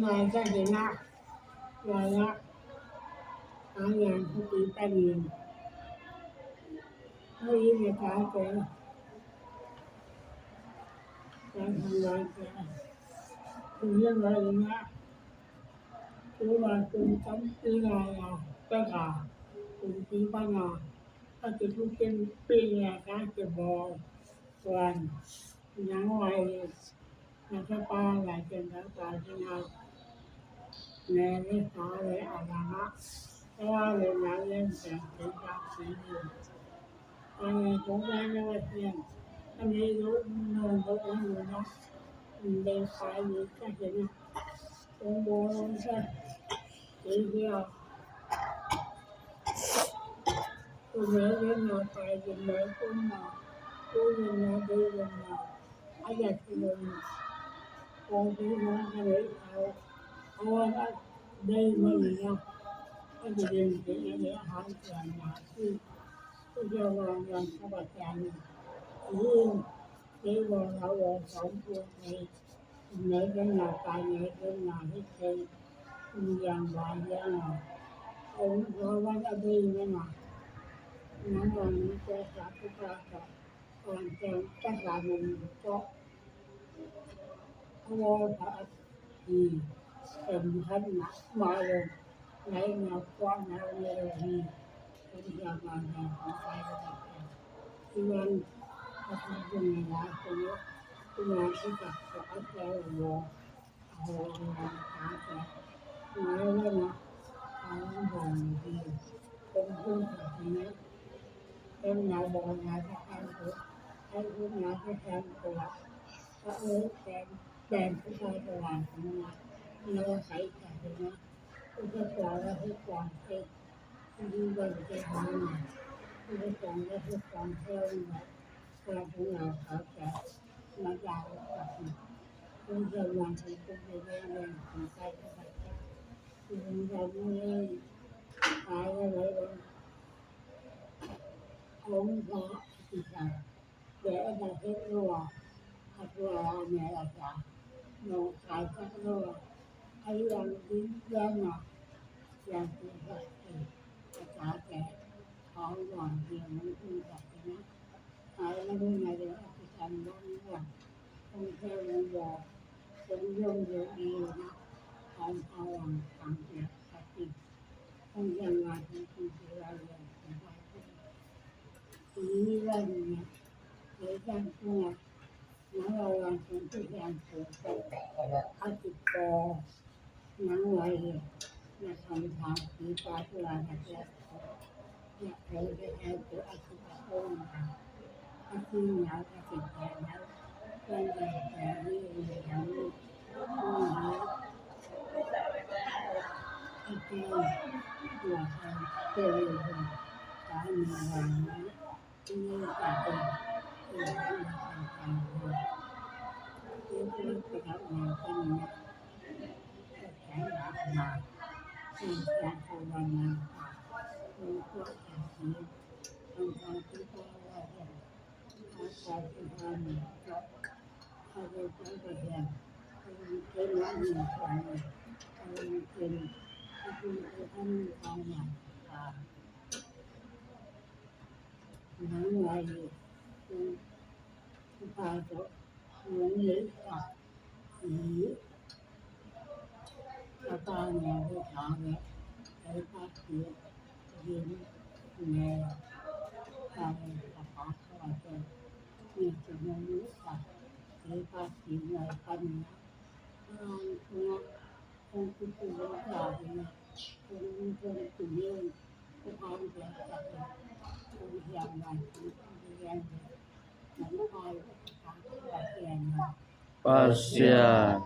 ນາຍຊະເຫັນນະ ວ່າລະ ອາຫຍັງຜູ້ປີປານນີ້ ເຮົາອີກກາແກ ການທຳລາຍແກ ຄືເລື່ອງລາວນີ້ນະ ຄືວ່າເປັນກຳປີລາວ ແຕ່ກະເປັນປີປານນາ ຖ້າຈະຖືເປັນປີລາວ ກາຈະບໍ່ ສ່ວນຫຍັງໄວ້ ມັນຈະປາຫຼາຍເປັນທາງການທີ່ເຮົາແມ່ນໄດ້ສາໄດ້ອານາ ແຕ່ວ່າເລື່ອງລາວຍັງແຕ່ງເປັນບາງສິ່ງຢູ່ ອັນນີ້ສົງໄສວ່າເປັນ ອັນນີ້ຢູ່ເມືອງບໍ່ຮູ້ເນາະ ໄດ້ຂາຍຢູ່ຈັກເທື່ອ ສົມບູນຊະ ເຮັດແລ້ວ ຜູ້ໃດເຫັນໜ້າຕາເປັນໃດຄົນໜ້າ ຜູ້ເຫັນໜ້າດີເປັນໜ້າ ອາຍາດເປັນໜ້າ ຂອງທີ່ມາໃຫ້ເຂົາ ເພາະວ່າໄດ້ມານີ້ນະ ມັນຈະເປັນ ເປັນອາຫານການມາຄື ຄືຈະວ່າງານຂອງອາຈານນີ້ ຄືໄດ້ເວົ້າລາວເວົ້າສອນພວກໃຫ້ ໃນເລື່ອງໜ້າຕາໃນເລື່ອງໜ້າເຮັດໃຫ້ມີຢ່າງຫຼາຍຢ່າງ ເອົາລາງວັນອະດີແມ່ນວ່າ ນຳອັນນີ້ກໍສາທຸການກໍ ກ່ອນຈະຈັດລານມັນກໍ ເພາະວ່າພະອາທິດ ເປັນພັນມາລົງ ໄຫຼມາກວ້າງມາເລີຍ ເປັນເລື່ອງງານຂອງໃຜກໍໄດ້ ທີ່ວ່າປະຊາຊົນຫຼາຍຄົນເນາະ ທີ່ວ່າທີ່ຈະອາໄສຢູ່ ເອົາເວລາຫາຈະມາແລ້ວເນາະ ເອົາເລື່ອງດີເປັນຜູ້ສາທາລະນະ ເປັນນາຍບໍລິຫານຈັດການໂຕ ໃຫ້ຜູ້ນຳຈັດການໂຕ ເອົາແປງ ແປງຜູ້ຊາຍຕະຫຼາດເນາະ ແລ້ວໃຊ້ສາທາລະນະ ຜູ້ປະກອບແລະຜູ້ກອງເປັນ ທີ່ວ່າຈະຫາມາ ຜູ້ປະກອບແລະຜູ້ກອງແທ້ວ່າ ການຂອງເຮົາເຂົາຈະມາດາວກັບ ເພິ່ນຈະວາງໃຫ້ເປັນໄປໄດ້ຢ່າງສົມໃຈ ທີ່ເພິ່ນວ່າມື້ນີ້ ຂາຍໄດ້ຫຼາຍວັນ ຂອງພະອາທິດ ແຕ່ອັນໃດເຮັດຮູ້ວ່າ ອັດວ່າແມ່ອາຈານ ນ້ອງຊາຍຈັກຮູ້ວ່າ ໃຜຫວັງດີຢ່າງໜ້າ ຢ່າງທີ່ພະອາຈານແຕ່ ຂອງຫວັງດີມັນຄືກັນນະ ໃຫ້ລະເບິ່ງໃນເລື່ອງອາທິການບໍ່ມີຫວັງ ຄົງແທ້ແມ່ນບໍ່ ຄົງຍົງຢູ່ດີນະ ຂອງເຮົາຫວັງທາງເດີນສັກສິດ ຄົງຍັງວ່າທີ່ທີ່ວ່າເລື່ອງທີ່ວ່າ ທີ່ວ່ານີ້ນະ ໃນການເມືອງ ນາງລາວານເປັນຜູ້ແທນຜູ້ຈັດອາຊີບກໍນາງໄວ້ໃນຄຳຖາມທີ່ປາດວ່ານະ ຢາກໃຫ້ໄດ້ແທນຕົວອາຊີບຂອງນາງ ອາຊີບນາງອາຊີບແທນນາງ ເປັນແບບນີ້ ເປັນຢ່າງນີ້ ອາຈານ ຕົວແທນເປັນສາມີນາງ ນາງວ່າຢູ່ ອືມ ພະເຈົ້າ ເມືອງເລກະ ອືມ ກະຕາແນວໄດ້ຖາມແລ້ວ ໄດ້ປາກເສຍ ເຫັນແນວ ການປະກາດຂອງເຈົ້າ ມີຈຳນວນຢູ່ ກະໄດ້ປາກເສຍໃນປັນນະ ອາ ເພື່ອ Pasian.